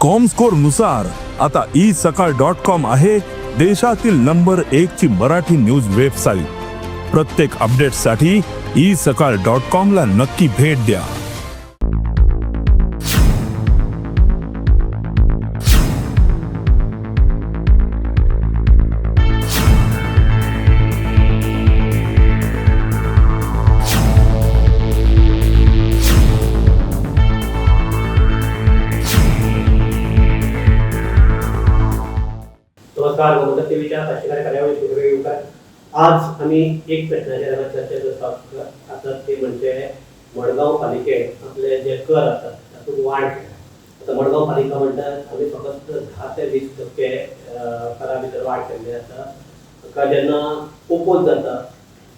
Comscore नुसार आता E सकाळ डॉट कॉम आहे देशातील नंबर एक ची मराठी न्यूज वेबसाईट. प्रत्येक अपडेटसाठी ई सकाळ डॉट कॉम ला नक्की भेट द्या. नमस्कार, गोमंतक टीव्हीच्या आशिकार कार्यावळी येऊकार. आज आम्ही एक प्रश्नाचेर हांगा चर्चा करपाक आसात, ते म्हणजे मडगांव पालिकेत आपले जे कर आसात तातूंत वाड केल्या. आतां मडगांव पालिका म्हणटात आमी फकत 10 ते 20% करा भितर वाड केल्ली आसा. ताका जेन्ना ओपोज जाता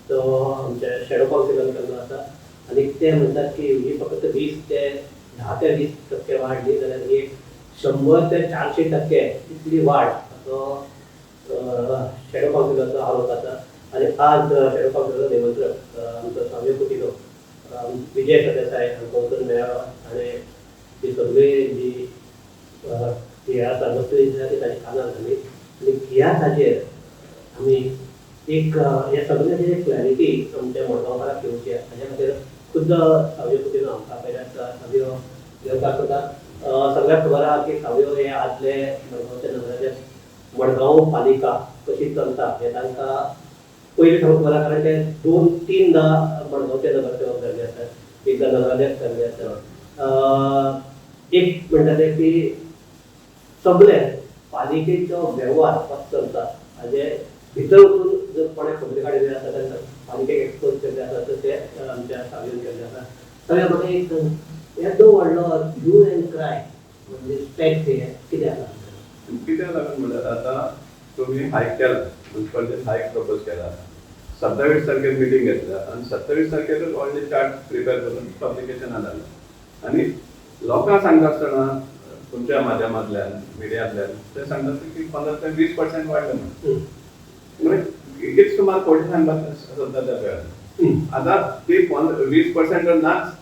तो आमच्या शॅडो कावन्सिलान केल्लो आसा आनी ते म्हणटात की ही फकत 10 ते 20% वाड न्ही, जाल्यार ही 100 ते 400% इतली वाड असो शॅडो कावन्सिलाचो आरोप आसा. आनी आज शॅडो कावन्सिलाचो निमंत्रक आमचो सावयो कुतिन्हो, विजय सरदेसाय हांकां वचून मेळ्ळो आनी ही सगळी जी हे आसा वस्तू आसा ती ताच्या कानार घाली. आनी ह्या ताजेर आमी एक ह्या सगळ्याची क्लॅरिटी आमच्या मडगांवकाराक येवची हाज्या खातीर खुद्द सावयो कुतिन्हो आमकां आपयल्यात. सावयो, येवकार करता. सगळ्याक खबर आहा की सावयो हे आदले मडगांवचे नगराध्यक्ष. मडगांव पालिका कशी चलता हें तांकां पयलीं सावन खबर आहा, कारण ते दोन तीनदा मडगांवचे नगरसेवक जाल्ले आसात, एकदां नगराध्यक्ष जाल्ले आसात. एक म्हणटा ते की सगळे पालिकेचो वेव्हार कसो चलता हाजे भितर वचून जर कोणें खबरी काडिल्ली आसा जाल्यार पालिकेक एक्सपोज केल्ले आसा, तर ते आमच्या सावयोन केल्ले आसा. सगळ्या म्हाका एक सांग, येदो व्हडलो ह्यू अँड क्राय म्हणजे टॅक्स हे कित्याक लागून? कित्याक लागून म्हणल्यार आतां तुमी हायक केला, मुन्सिपालिटीन हायक प्रपोज केला, 27 तारखेर मिटींग घेतल्या आनी 27 तारखेरूच व्हडले चार्ट प्रिपेर करून पब्लिकेशनान धाडला. आनी लोकांक सांगता आसतना तुमच्या माध्यमांतल्यान, मिडियांतल्यान ते सांगतात की 15 ते 20% वाडले म्हणून. म्हणजे कितें सुमार खोटें सांगपाक सोदता त्या वेळार. आतां ती 15-20% नाच,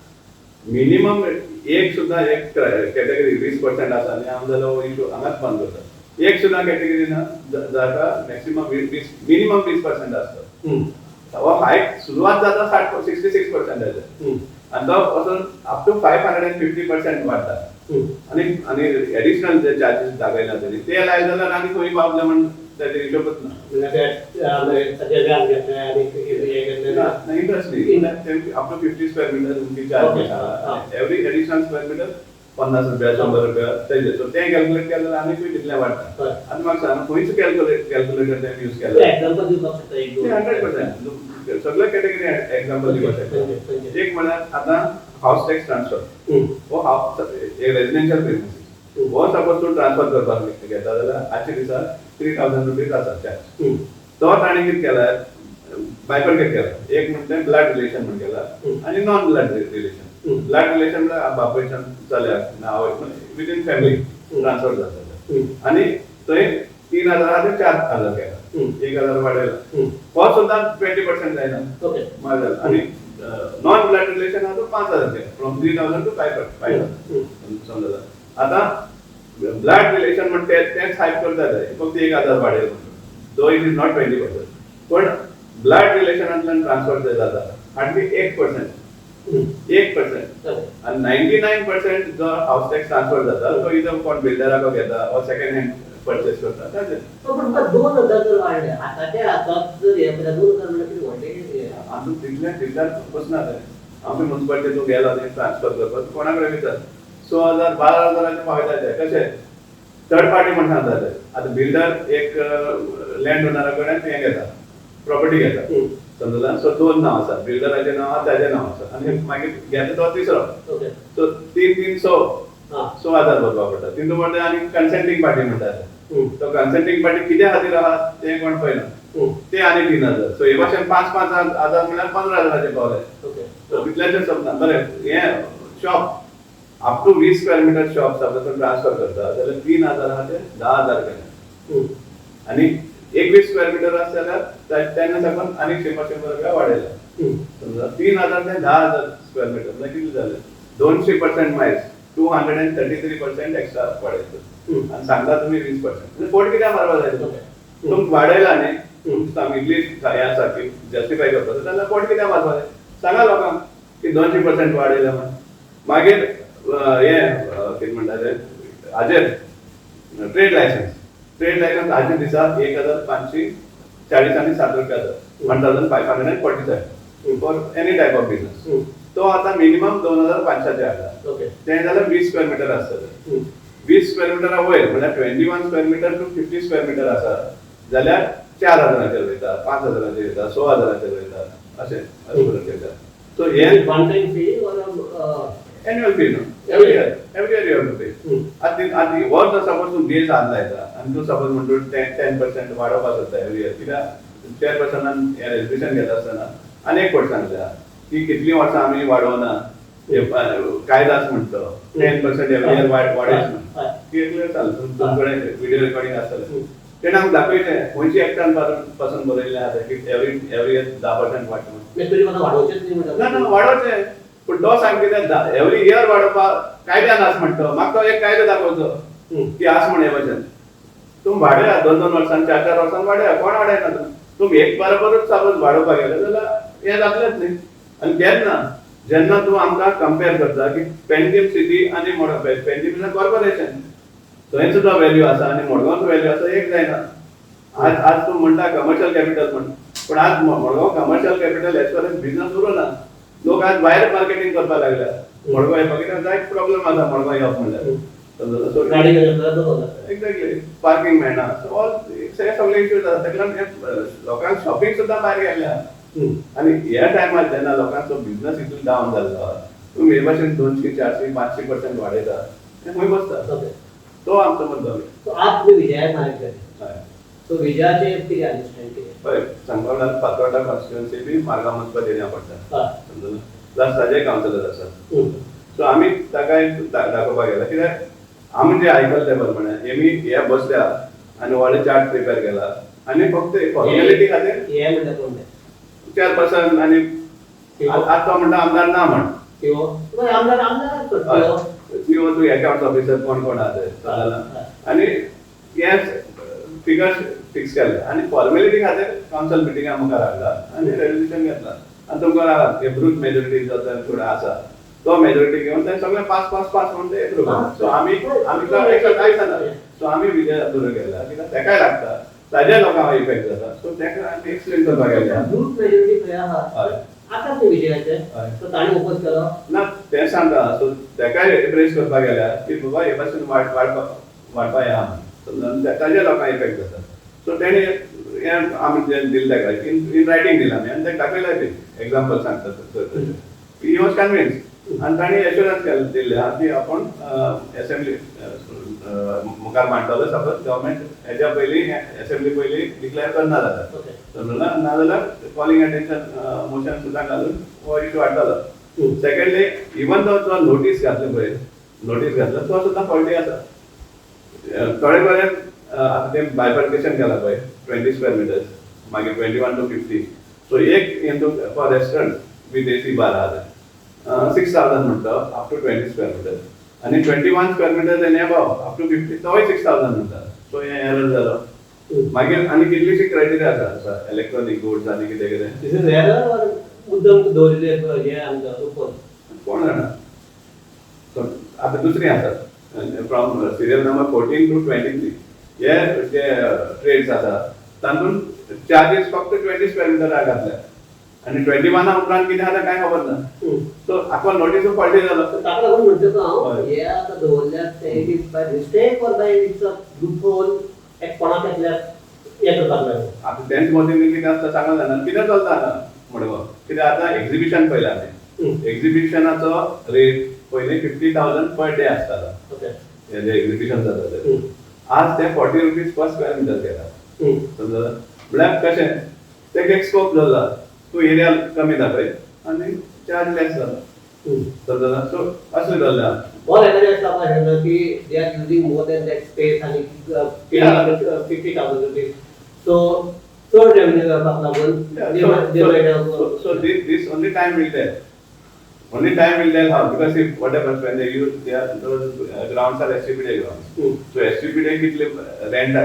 मिनिमम एक सुद्दां एक कॅटेगरी 20% आसा आनी आमी जाल्यार हो इशू हांगाच बंद करता. एक सुद्दां कॅटेगरी ना जाका मॅक्सिमम 20, मिनिमम 20% आसता. हो हायक सुरवात जाता 66%ाचेर आनी तो वचून अप टू 550% वाडटा. आनी आनी एडिशनल जे चार्जीस दाखयला तेणी ते लायले जाल्यार आनी खंय पावले म्हण ताजे हिशोबच ना. म्हणजे ते ताजें व्याज घेतलें आनी हे घेतलें. ना, इंटरेस्ट न्ही. अप टू 50 स्क्वेअर मिटर तुमची charge, every additional square metre 50 रुपया, 100 रुपया तेजे. सो तें कॅल्क्युलेट केलें जाल्यार आनीकूय तितलें वाडटा. आनी म्हाका सांग, खंयचो कॅल्क्युलेटर तें यूज केला? एक्झाम्पल दिवपाक शकता एक दोन? 100% सगळे कॅटेगरी एक्झाम्पल दिवपाक शकता. एक म्हळ्यार आतां हावस टॅक्स ट्रान्सफर. हो हावस एक रेजिडेन्शियल प्रिमिसीस हो सपोज तूं ट्रान्सफर करपाक घेता जाल्यार आजच्या दिसा 3000 रुपीज आसा चार्ज. तो ताणें कितें केला, बायफर्केट केला. एक म्हणटा ब्लड रिलेशन म्हण केला आनी non blood relation. Blood relation म्हळ्यार बापायच्यान चल्याक ना आवय, विदीन फॅमिली ट्रान्सफर जाता आनी थंय 3000 ते 4000 केला, 1000 वाडयला. हो सुद्दां 20% जायना. जालें. आनी नॉन ब्लड रिलेशन आहा तो 5000 केला, फ्रॉम 3000 टू 5000. समजला? आतां ब्लड रिलेशन म्हण ते तेच हायप करता, ते फक्त 1000 वाडयले म्हणून, though it is not 20%. पण ब्लड रिलेशनांतल्यान ट्रान्सफर जे जाता हार्डली 1%, 1%. आनी 99% जो हावस टॅक्स ट्रान्सफर जाता तो इथं कोण बिल्डराक घेता वा सेकंड हँड परचेस करता ताजेर. पण तुमकां 2000 जर वाडले आतांचे आतां जर हे पळयल्यार 2000 म्हणल्यार कितें व्हडलें हे. आमकां तितल्या तितल्यार बसना ते. आमचे मुन्सिपालिटी तूं गेलो न्ही ट्रान्सफर करपाक, कोणा कडेन विचार, 6 हजार, 12 हजाराचे पावयता ते. कशे थर्ड पार्टी म्हण सांगता ते. आतां बिल्डर एक लँड ओनरा कडेन हें घेता, प्रॉपर्टी घेता. समजला? सो दोन नांव आसा, बिल्डराचें नांव आसा, ताजें नांव आसा आनी मागीर घेता तो तिसरो. सो तीन तीन स, 6 हजार भरपा पडटा. तितून म्हणटा आनी कन्सेंटींग पार्टी म्हणटा. तो कन्सेंटींग पार्टी कित्या खातीर आहा तें कोण पळयना. ते आनी 3000. सो हे भाशेन पांच पांच हजार म्हळ्यार 15 हजाराचे पावले. सो तितल्याचेर सोंपना. बरें, हें shop up to 20 square meter shop suppose तूं ट्रान्सफर करता जाल्यार 3000 आहा ते 10,000 केले आनी 21 स्क्वेअर मिटर आसा जाल्यार तेन्ना साकून आनीक 100 100 रुपया वाडयले. समजा 3000 ते 10,000 स्क्वेअर मिटर म्हळ्यार कितले जाले? 200% मायज. 233% एक्स्ट्रा वाडयता आनी सांगता तुमी 20%. फोट कित्याक मारपा जाय? तुमकां वाडयला न्ही, सांगितली हें आसा की जस्टिफाय करपाचो जाल्यार फोट कित्याक मारपा जाय? सांगा लोकांक की 200% वाडयला म्हण. मागीर हें कितें म्हणटा तें हाजेर ट्रेड लायसन्स, ट्रेड लायसन्स आजच्या दिसा 1540 आणि 7 रुपया आसा, 1547 for any type of business. तो आता मिनिमम 2500 हाडला. तें जाल्यार 20 स्क्वेअर मिटर आसतलें. 20 स्क्वेअर मिटरा वयर म्हळ्यार 21 square meter to 50 square meter आसा जाल्यार 4000चेर वयता, 5000चेर वयता, 6000चेर वयता, अशें अशें करून वयता. सो हे One time fee or annual fee न्हू, every year, every year you have to pay. आतां आतां हो जर सपोज तूं बेज हात लायता आनी तूं सपोज म्हणटा 10% वाडोवपाक सोदता एवरी इयर, कित्याक चेअरपर्सनान हें रेजल्युशन घेता आसतना आनी एक फावट सांगल्या की कितलीं वर्सां आमी वाडोवना, हे कायदास म्हणतो 10% एवरी इयर वाडयच म्हण. क्लियर चालू तुमचे कडेन व्हिडिओ रेकॉर्डिंग आसतलें. तेणें आमकां दाखयलें खंयची एक्टान पासून बरयल्लें आसा की एवरी एवरी इयर 10% वाडटा म्हणून. तुजी म्हाका वाडोवचेच न्ही म्हणटा. ना ना, वाडोवचें, पूण तो सांग कितें एवरी इयर वाडोवपाक कायद्यान आस म्हणटा. म्हाका तो एक कायदो दाखोवचो की आस म्हण. हे भशेन तुमी वाडया, दोन दोन वर्सान, चार चार वर्सान वाडया, कोण वाडयना. तुमी तुमी एक बरोबरूच सपोज वाडोवपाक गेले जाल्यार हें जातलेंच न्ही. आनी तेन्ना जेन्ना तूं आमकां कंपेर करता की पेंजीम सिटी आनी मडगांव, पेंजीम कॉर्पोरेशन थंय सुद्दां व्हॅल्यू आसा आनी मडगांव व्हॅल्यू आसा, एक जायना. आज आज तूं म्हणटा कमर्शियल कॅपिटल म्हण, पूण आज Madgaon commercial capital as far as business उरो ना. लोक आज भायर मार्केटींग करपाक लागल्या मडगांव येवपाक, कित्याक जायत प्रॉब्लेम आसा मडगांव येवप म्हणल्यार, समजलो? सो गाडी घेवन. एक्झॅक्टली, पार्किंग मेळना, सो ऑल हे सगळे इश्यूज आसा. ताका लागून हे लोकांक शॉपिंग सुद्दां भायर गेल्ल्या. आनी ह्या टायमार जेन्ना लोकांचो बिझनस इतलो डावन जाल्लो, तुमी हे भाशेन 200, 400, 500% वाडयता, ते खंय बसता? तो आमचो मुद्दो. सो आज तुमी विजयाक मार्क केले. हय. सो विजयाचे कितें अंडरस्टँड कितें? पळय, सांगपाक म्हणल्यार फातोर्डा कॉन्स्टिट्युएन्सी बी मारगांव मुन्सिपल एरिया पडटा, समजलो? प्लस ताजे कावन्सिलर आसा. सो आमी ताका एक दाखोवपाक गेला, कित्याक आमी जे आयकले ते प्रमाणे हेमी हे बसल्या आनी व्हडले चार्ट प्रिपेर केला आनी फक्त फॉर्मेलिटी खातीर. हे म्हणटा कोण ते? चेअरपर्सन आनी आतां तो म्हणटा आमदार ना म्हण. किंवा आमदार, आमदार. किंवा तूं अकाउंट्स ऑफिसर कोण कोण आहा ते आनी हे फिगर्स फिक्स केले आनी फॉर्मेलिटी खातीर कावन्सिल मिटिंगा मुखार हाडला आनी रेजोल्युशन घेतला. आनी तुमकां हे ब्रूट मेजॉरिटी जो थोडो आसा तो मेजॉरिटी घेवन ते सगळे पास पास पास म्हणून ते एप्रूव. सो आमी आमी आयकना. सो आमी विजय बरोबर गेला कित्याक तेकाय लागता, ताज्या लोकांक इफेक्ट जाता, सो तेका आमी एक्सप्लेन करपाक गेले. ब्रूट मेजॉरिटी खंय आहा? आसा न्ही विजयाचे? सो ताणें ओपोज केलो? ना, तें सांगता. सो तेकाय प्रेस करपाक गेल्या की बाबा हे भाशेन वाड वाडपाक वाडपा या म्हण, ताज्या लोकांक इफेक्ट जाता. सो तेणें हें आमी जें दिलें ताका इन रायटींग दिलां आमी आनी ताका दाखयलां बी, एग्जाम्पल सांगता, he was convince. आनी तांणी एश्युरन्स केलें दिल्लें आहा की आपूण एसेंब्ली मुखार मांडटलो सपोज गव्हर्मेंट हेज्या पयलीं, एसेंब्ली पयलीं डिक्लेअर करना जाल्यार, समजलो ना? नाजाल्यार कॉलिंग अटेन्शन मोशन सुद्दां घालून हो इशू हाडटलो. सेकंडली, इवन दो तो नोटीस घातले पळय, नोटीस घातलं तो सुद्दां फॉल्टी आसा थोडे कडेन. आतां ते बायफर्केशन केलां पळय, 20 स्क्वेअर मिटर्स, मागीर 21 टू 50. सो एक हितून for restaurant with AC bar आहा 6000 म्हणटा अप टू 20 स्क्वेअर मिटर्स, आनी 21 स्क्वेअर मिटर्स आनी एबव अप टू 50 तोय 6000 म्हणटा. सो हें एरर जालो. मागीर आनी कितलीशी क्रायटेरिया आसा, इलेक्ट्रॉनीक गुड्स आनी कितें कितें. This is error or मुद्दम दवरिल्ले हे आमकां लूपहोल? कोण जाणा. सो आतां दुसरी आसा, from serial number 14 to 23 हे जे ट्रेड्स आसा तातूंत चार्जीस फक्त 20 स्क्वेअर मिटराक घातल्या आनी 21 उपरांत कितें आसा कांय खबर ना. सो आखो नोटीस फॉल्टी जालो. ताका लागून म्हणटा तो हांव, हे आतां दवरल्यात ते it is by mistake or by it's a loophole, एक कोणाक एकल्याक हें करपाक लागलें. आतां तेंच मदीं कितें आसता सांगूंक जायना कितें चलता आतां मडगांव, कित्याक आतां एक्झिबिशन पळयलां आमी, एक्झिबिशनाचो रेट पयलीं 50,000 पर डे आसतालो. हे जे एक्झिबिशन जाता ते आज ते ₹40 पर स्क्वेअर मिटर केला, समजलं? म्हळ्यार कशें तेका एक स्कोप जाला, तूं एरिया कमी दाखय आनी चार्ज लेस जाला, समजला? सो असलें जाल्लें. ऑल एवरेज आसता की they are using more than that space आनी ₹50,000, सो चड रेवेन्यू येवपाक लागून. So this only time will tell. Only time will tell how, because if what happens when they use their those grounds are SGPDA grounds. So SGPDA कितले rent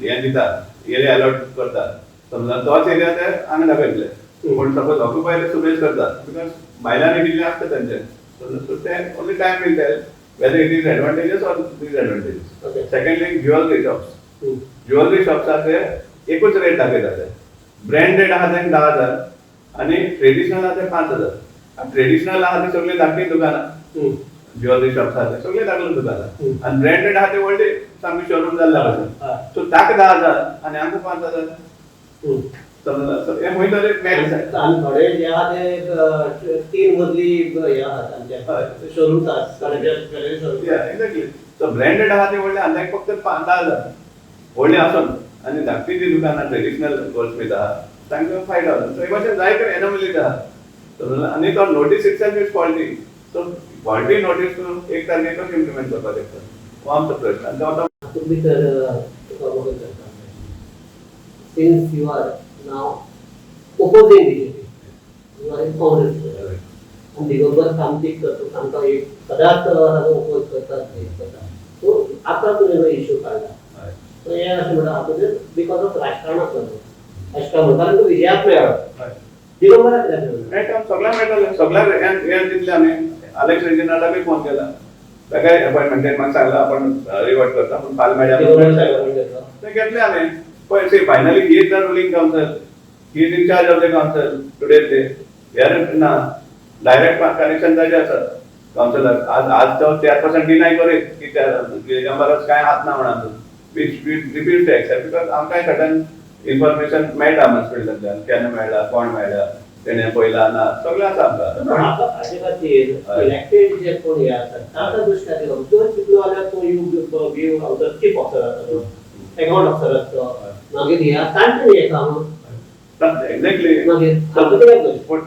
हें दिता, area allot करता, समजा तोच area ते हांगा दाखयतले. पूण सपोज ऑक्युपाय ते सुबेज करतात because भायल्यान कितले आसता तेंचे. सो ते only time will tell whether it is advantageous or disadvantageous. Secondly, jewellery shops. Jewellery शॉप्साचे एकूच रेट दाखयता ते. ब्रँडेड आहा तेंकां 10,000 आनी ट्रेडिशनल आहा ते 5,000. ट्रेडिशनल आहा ते सगळे धाकटी दुकानां, ज्वेलरी शॉप्स आहा ते सगळे धाकले दुकानां, आनी ब्रँडेड आहा ते व्हडले सामके शोरूम जाल्ले आसा. सो ताका 10,000 आनी आमकां 5,000. समजला? सो हें खंय तरी मॅच जाय. आनी थोडे जे आहा ते 3 मजली हे आहात आमचे शोरूम्स आहात. एक्झॅक्टली. सो ब्रँडेड आहा ते व्हडले आनी तांकां फक्त 10,000 व्हडले आसून, आनी धाकटी जी दुकानां ट्रेडिशनल गोल्डस्मीथ आहा तांकां 5,000. सो हे भाशेन जायते एनोमलीज आहा. समजला? आनी तो notice itself is faulty. So faulty notice तूं 1 तारखेक कशें इम्प्लिमेंट करपाक शकता, हो आमचो प्रश्न. आनी तो आतां तुमी तर तुका वगत करता, since you are now opposing BJP, you are in Congress, आनी दिगंबर कामतीक तर तूं सामको एक सदांच ताजो ओपोज करतात, हे करता. सो आतां तुवें जो इश्यू काडला, सो हें अशें म्हणटा आतां because of राजकारणाक लागून, राजकारण कारण तो विजयाक मेळ्ळो, दिगंबराक कित्याक मेळ्ळो? मेळटा, सगळ्यांक मेळटलें. सगळ्यांक हें दितलें आमी. आलेक्स रेजिनाल्डाकूय फोन केला, ताकाय अपॉयंटमेंट म्हाका सांगला आपण रिवर्ट करता पूण फाल्यां मेळया. दिगंबर साहेबान घेतलो. ते घेतले आमी. पळय, see, finally he is the ruling council, he is in charge of the council today. ते हेर ना डायरेक्ट कनेक्शन ताजे आसा कावन्सिलाक. आज आज तो चेअरपर्सन डिनाय करीत की त्या दिगंबराक कांय हात ना म्हणून, which we refuse to accept because आमकांय सर्टन इन्फॉर्मेशन मेळटा म्युन्सिपालिटींतल्यान, केन्ना मेळ्ळा, कोण मेळ्ळा, तेणें पळयला ना, सगळें आसा आमकां. आतां हाजे खातीर इलेक्टेड जे कोण हे आसात तांकां दोश खातीर तुवें चिंतलो जाल्यार तूं you be chief officer आसतलो, एकावंट ऑफिसर आसतलो, मागीर हे तांचें हें काम. एक्झॅक्टली. मागीर आमकां कित्याक दोश? पूण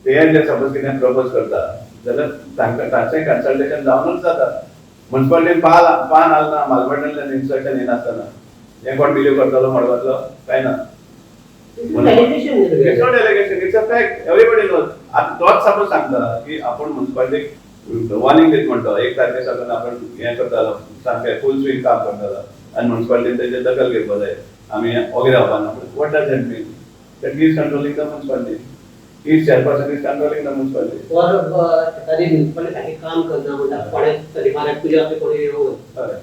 ते जे सपोज कितें प्रपोज करता जाल्यार तांकां तांचें कन्सल्टेशन जावनूच जाता. म्युन्सिपालिटीन पान पान हालना, मालवड्ड्यांतल्यान इन्स्ट्रक्शन येनासतना हें कोण बिलीव करतलो मडगांवतलो? काय ना. Allegation. It's not allegation, it's a fact, everybody knows. आतां तोच सपोज सांगता की आपूण म्युन्सिपालिटीक वॉर्निंग दीत म्हणटा, 1 तारखे साकून आपण हें करतालो, सामकें फूल स्विंग काम करतालो आनी म्युन्सिपालिटीन तेजेर दखल घेवपा जाय, आमी ओगे रावपा ना. What does that mean? That is controlling the municipality. Is chairperson is controlling the municipality. और एखादी म्युन्सिपालिटी सारकें काम करना म्हणटा, कोणें तरी तुज्या कोणी येवन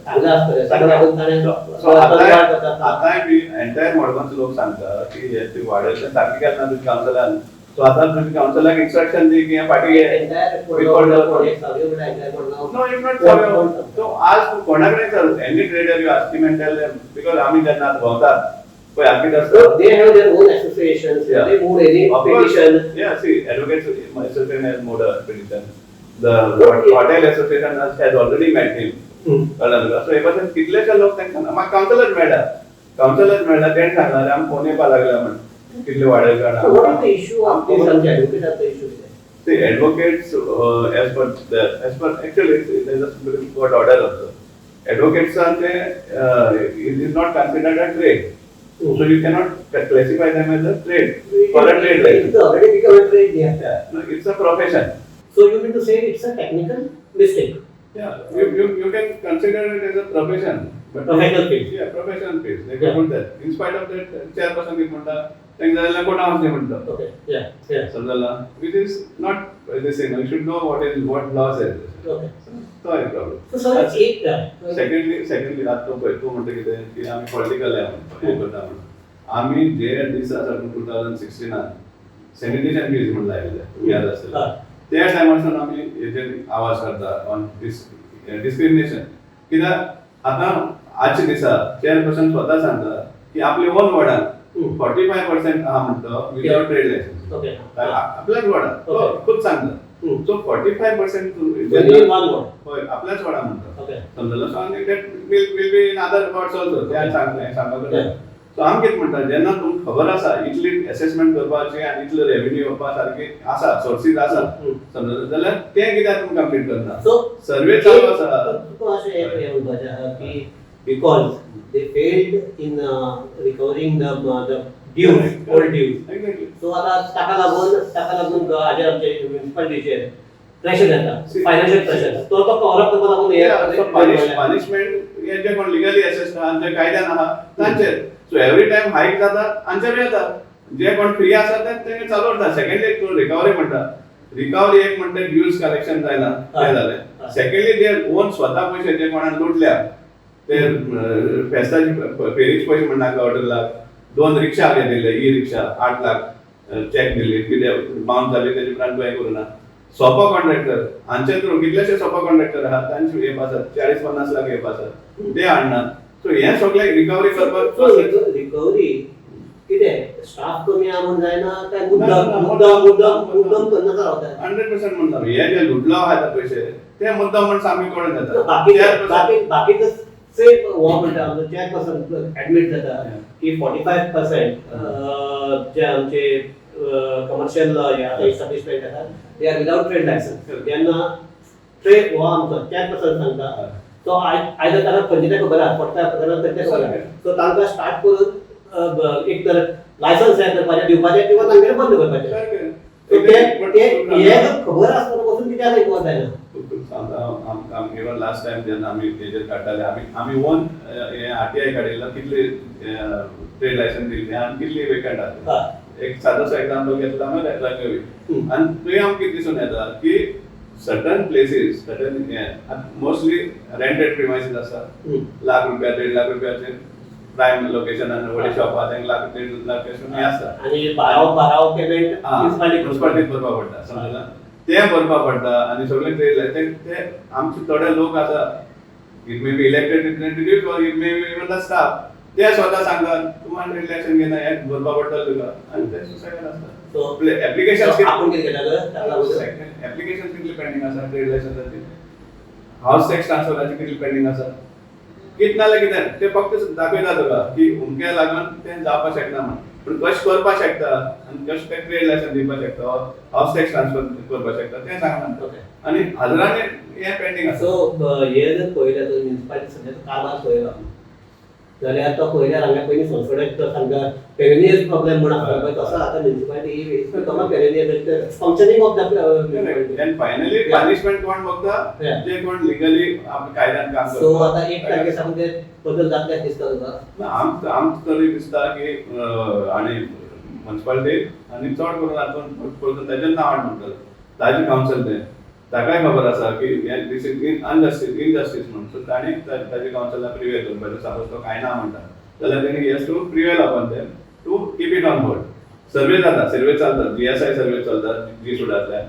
सांगला आसतलें, ताका लागून ताणें सो आतांय बी एंटायर मडगांवचे लोक सांगता की हे ती वाडयल्ले सारकें केलें ना तुज्या कावन्सिलान. सो आतां तुज्या कावन्सिलाक इन्स्ट्रक्शन दी की हें फाटीं घे. Entire No, if not Savio. So आज तूं कोणा कडेन विचार, any trader you ask him and tell them, because आमी जेन्ना आतां भोंवतात पळय आमकां आसता. They have their own associations. They move any Of course. petition. Yeah, see, Advocates Association has moved a petition. The Hotel Association has already met him. कळ्ळें तुका? So हे भाशेन कितलेशे लोक तांकां म्हाका कावन्सिलर मेळ्ळा, कावन्सिलर मेळ्ळा, तेणें सांगला आमकां फोन येवपा लागला म्हण कितले वाडयले So what is the issue of this आमच्या advocateाचो issue कितें? See, advocates, as per actually, there is a Supreme Court order also. Advocates are it is not considered a trade, so you cannot classify them as a trade for a trade license. It's already become a trade, yeah. Yeah, no, it's a profession. So you mean to say it's a technical mistake? Yeah, you can consider it as a profession. But Professional field. Yeah, professional field. They can put that. In spite of that, chairperson कितें म्हणटा, तांकां जाल्यार कोण वचचें म्हणटा. समजला? Which is not this thing. You should know what is what law says. तो एक प्रॉब्लेम. So sir, एक सेकंडली, आतां तूं पळय, तूं म्हणटा कितें की आमी पॉलिटिकल हें करता म्हणून. आमी जे दिसा साकून 2016 सॅनिटेशन फीज म्हण लायिल्ले, तुमी याद आसतलें, त्या टायमार आमी हेजेर आवाज काडटा ऑन डिस्क्रिमिनेशन. कित्याक आतां आजच्या दिसा चेअरपर्सन स्वता सांगता की आपले ओन वॉर्डान 45% आहा म्हणटा विदाउट ट्रेड लायसन्स. आपल्याच वॉर्डान खूब सांगता. So 45% Only one ward. हय, आपल्याच वॉर्डान म्हणटा. समजलं? सो आनी that will be in other wards also. ते सांगलें सांगपाक. सो आमी कितें म्हणटा, जेन्ना तुमकां खबर आसा इतली एसेसमेंट करपाची आनी इतलो रेवेन्यू येवपा सारकी आसा, सोर्सीस आसा, समजलं, जाल्यार तें कित्याक तुमी कंप्लीट करना? So सर्वे चालू आसा. तुका अशें हें म्हणपाचें आहा की because they failed in recovering the dues, old dues. Exactly. So आतां ताका लागून हाजेर आमचे म्युन्सिपालिटीचेर प्रेशर येता, फायनान्शियल प्रेशर, तो तो कव्हर अप करपाक लागून हे पनिशमेंट हे जे कोण लिगली एसेस्ड आहा, जे कायद्यान आहा तांचेर. सो एवरी टायम हायक जाता, हांचेर येता. जे कोण फ्री आसा ते तेंगे चालू उरता. सेकंडली तूं रिकवरी म्हणटा, रिकवरी एक म्हणटा ड्यूज कलेक्शन जायना तें जालें. सेकंडली जे ओन स्वता पयशे जे कोणान लुटल्या ते फेस्ताचे फेरीचे पयशे म्हणनाका, 18 लाख, दोन रिक्षा घेतिल्ले, ई रिक्षा 8 लाख चॅक दिली, कितें बाउन्स जाली, तेजे उपरांत तुवें करूं ना. सोपो कॉन्ट्रॅक्टर हांचे थ्रू कितलेशे सोपो कॉन्ट्रॅक्टर आहात, तांचे हे आसात, 40-50 लाख हे आसात, ते हाडनात. सो हे सगळे रिकवरी करपाक रिकवरी कितें स्टाफ कमी आहा म्हूण जायना काय मुद्दम मुद्दम मुद्दम मुद्दम करनाका रावता? 100% म्हणटा, हे जे लुटलो आहा पयशे ते मुद्दम म्हण सामके कोण जाता. बाकी बाकी बाकीचं सेम हो म्हणटा आमचो चेअरपर्सन ऍडमीट जाता की 45% जे आमचे कमर्शियल एस्टॅब्लिशमेंट आसात, they are without trade licence. तेन्ना ट्रेड हो आमचो चेअरपर्सन सांगता, तो आयदर ताका खंयचे तें खबर आहा, 45% खंयचे खबर आहा, सो तांकां स्टार्ट करून एक तर लायसन्स हे करपाचें दिवपाचें किंवा तांगेलें बंद करपाचें. सो ते ते हे जर खबर आसतना पसून कित्याक रिकवर जायना? इवन लास्ट टायम जेन्ना आमी तेजेर काडटाले, आमी ओन हे आरटीआय काडिल्लो, कितले ट्रेड लायसन्स दिल्ले आनी कितली वेकंट आसा. एक सादोसो एक्झाम्पल घेतला आमी रंगवी आनी थंय आमकां कितें दिसून येता की certain places, certain mostly rented premises आसा, लाख रुपया, 1.5 लाख रुपयाचे प्रायम लोकेशनान व्हडले शॉप आहा, तांकां लाख 1.5 लाख हे आसता. आणि बाराव बाराव पेमेंट म्युनिसिपालिटी म्युनिसिपालिटीक भरपा पडटा, समजला? ते भरपा पडटा आनी सगळे ट्रेड ते ते आमचे थोडे लोक आसा, it may be elected representative or it may be even the staff, ते स्वता सांगतात तुम्हाला ट्रेड लायसन घेना, हे भरपा पडटलें तुका आनी ते सुसायड आसता. सो एप्लिकेशन आपूण कितें केला ताका लागून एप्लिकेशन कितले पेंडींग आसा ट्रेड लायसन्साची, हाऊस टॅक्स ट्रान्सफराची कितली पेंडींग आसा, कित ना जाल्यार कितें ते फक्त दाखयता तुका की उमके लागून तें जावपाक शकना म्हण, पूण कशें करपाक शकता आनी कशें तें ट्रेड लायसन्स दिवपाक शकता, हाऊस टॅक्स ट्रान्सफर करपाक शकता तें सांगना. आनी हजारांनी हें पेंडींग आसा. सो हे जर पळयलें तर म्युनिसिपालिटी सद्याचो कारभार पळयलो जाल्यार तो पळयल्यार हांगा पयलीं संसदेक तो सामको पेरेनियल प्रॉब्लेम म्हूण आसता पळय, तसो आतां municipality become a perennial functioning of the municipality. And finally punishment कोण बघता? जे कोण लिगली आपल्या कायद्यान काम सो करता. आतां एक तारखे सावन ते बदल जातले अशें दिसता तुका? ना, आमकां तरी दिसता की आनी म्युनिसिपालिटी आनी चड करून हातून पळोवन ताजें नांव हाड म्हणटलो ताजें कावन्सिल, तें ताकाय खबर आसा की हें this is in unjustice injustice म्हणून. सो ताणें ताजे कावन्सिलाक प्रिवेल करपाचें. सपोज तो कांय ना म्हणटा जाल्यार तेणी has to prevail upon them to keep it on hold. Survey जाता, सर्वे चलता, जीएसआय सर्वे चलता, जी सुडांतल्यान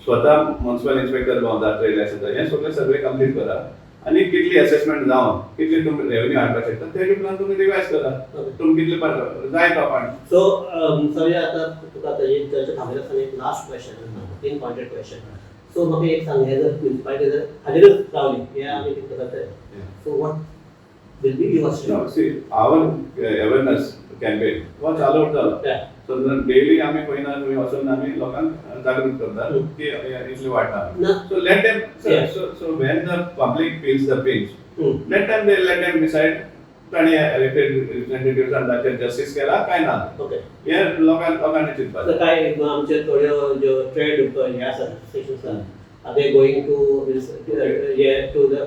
स्वता म्युनिसिपल इन्स्पेक्टर भोंवता ट्रेड लायसन्स, हें सगळें सर्वे कंप्लीट करा आनी कितली असेसमेंट जावन कितली तुमी रेवेन्यू हाडपाक शकता तेजे उपरांत तुमी रिवायज करा, तुमी कितले जाय प्रमाण. सो सगळे आतां तुका आतां ही चर्चा थांबयता आसतना एक लास्ट क्वेश्चन, तीन पॉयंटेड क्वेश्चन. सो म्हाका एक सांग, हे जर म्युनिसिपालिटी जर हाजेरूच रावली, हे आमी कितें करतले, so what will be your No, see, our awareness campaign हो चालू उरतालो. सो डेली आमी पळयना, तुमी वचून आमी लोकांक जागृत करता की हे इतली वाडटा. ना. So let them so when the public feels the pinch, let them decide ताणी इलेक्टेड रिप्रेझेंटेटिव्ह ताचेर जस्टीस केला काय ना, हे लोकांनी चिंतपाक. आतां काय आमचे थोड्यो ज्यो ट्रेड हे आसात, असोसिएशन आसात, are they going to हे टू the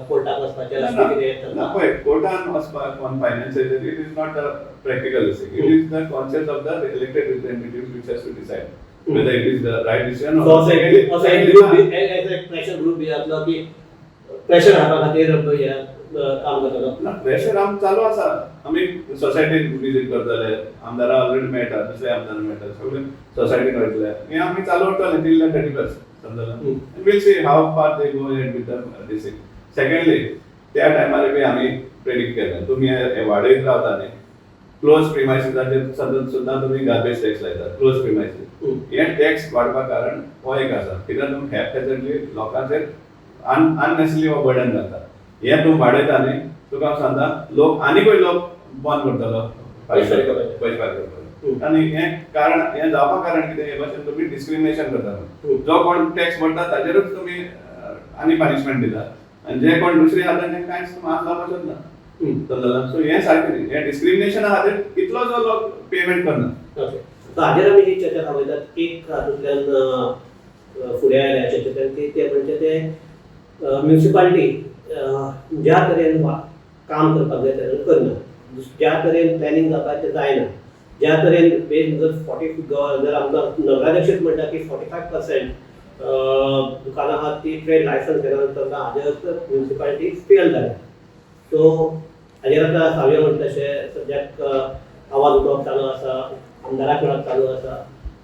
कोर्टाक वचपाचें अशें कितें? ना, पळय, कोर्टान वचपाक on finances it is not a practical thing. It is the conscience of the elected representative which has to decide whether it is the right decision. So असो एक असो एक ग्रुप एज एक प्रेशर ग्रुप बी जातलो की pressure हाडपा खातीर हे काम करतलो? ना, प्रेशर आम चालू आसा. आमी सोसायटीन विजीट करतले, आमदारां ऑलरेडी मेळटा, दुसरे आमदार मेळटा, सगळे सोसायटीन वयतले, हें आमी चालू उरतलें टील the 31st, समजलें? We'll see how far they go ahead with the this. Secondly, त्या टायमार बी आमी प्रेडिक्ट केलें, तुमी हे वाडयत रावता न्ही, क्लोज प्रिमायसीसाचेर सुद्दां तुमी गार्बेज टॅक्स लायतात क्लोज प्रिमायसीस. हे टॅक्स वाडपाक कारण हो एक आसा, कित्याक तुमी हॅपहॅजर्डली लोकांचेर अननेसेसरी हो बर्डन घालता. हे तूं वाडयता न्ही, तुका हांव सांगता, लोक आनीकूय लोक बंद करतलो पयशे फारीक करपाचे. पयशे फारीक करपाचे. आनी हें कारण, हें जावपाक कारण कितें, हे भाशेन तुमी डिस्क्रिमिनेशन करता. जो कोण टॅक्स भरता ताजेरूच तुमी आनी पनिशमेंट दिता आनी जे कोण दुसरे आहा तांकां कांयच हात लावपाक शकना, समजला? सो हें सारकें न्ही, हें डिस्क्रिमिनेशन आहा तें, इतलो जो लोक पेमेंट करना. ओके, सो हाजेर आमी ही चर्चा थांबयतात. एक हातूंतल्यान फुडें आयल्या चर्चेंतल्यान की ते म्हणजे ते म्युनिसिपालिटी ज्या तरेन काम करपाक जाय तेन्ना करना, ज्या तरेन प्लॅनिंग जावपाक तें जायना, ज्या तरेन बेज जर 40 जर आमकां नगराध्यक्षच म्हणटा की 45% दुकानां आहात ती ट्रेड लायसन्स घेना चलता, हाजेर म्युनिसिपालिटी फेल जाल्या. सो हाजेर आतां सावय म्हणटा तशें सद्याक आवाज उठोवप चालू आसा, आमदाराक मेळप चालू आसा,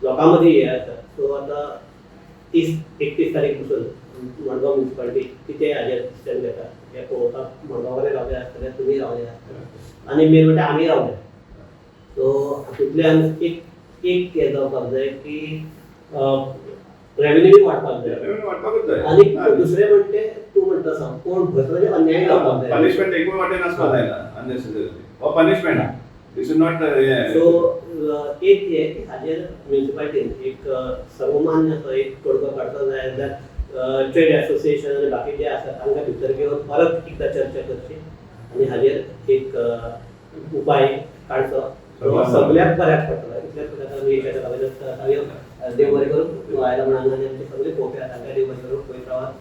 लोकां मदीं हें आसा. सो आतां 30-31 तारीख पसून मडगांव म्युनिसिपालिटी कितें हाजेर स्टँड घेता हें पळोवपाक मडगांवाले रावले आसतले, तुमी रावले आसतले आनी मेन म्हणटा आमी रावले. सो हातूंतल्यान एक एक हें जावपाक जाय की रेवेन्यू वाडपाक जाय रेव्हेन्यू वाडपाकूच जाय. आनी दुसरें म्हणटे तूं म्हणटा सांग कोण भरतो अन्याय जावपाक जाय. पनिशमेंट एकूय वाटेन आसपाक जायना अननेसेसरीली. हो punishment, this is not. So एक हें की हाजेर म्युनिसिपालिटीन एक सर्वमान्य असो एक तोडगो काडचो जाय जाल्यार ट्रेड एसोसिएशन आनी बाकी जे आसा तांकां भितर घेवन परत एकदां चर्चा करची आनी हाजेर एक उपाय काडचो, तो सगळ्याक बऱ्याक पडटलो. इतलेंच सुद्दां आमी देव बरें करूं. तूं आयला म्हण हांगा आनी आमचे सगळे पळोवपी आसा तांकां देव बरें करूं. पळयत रावात.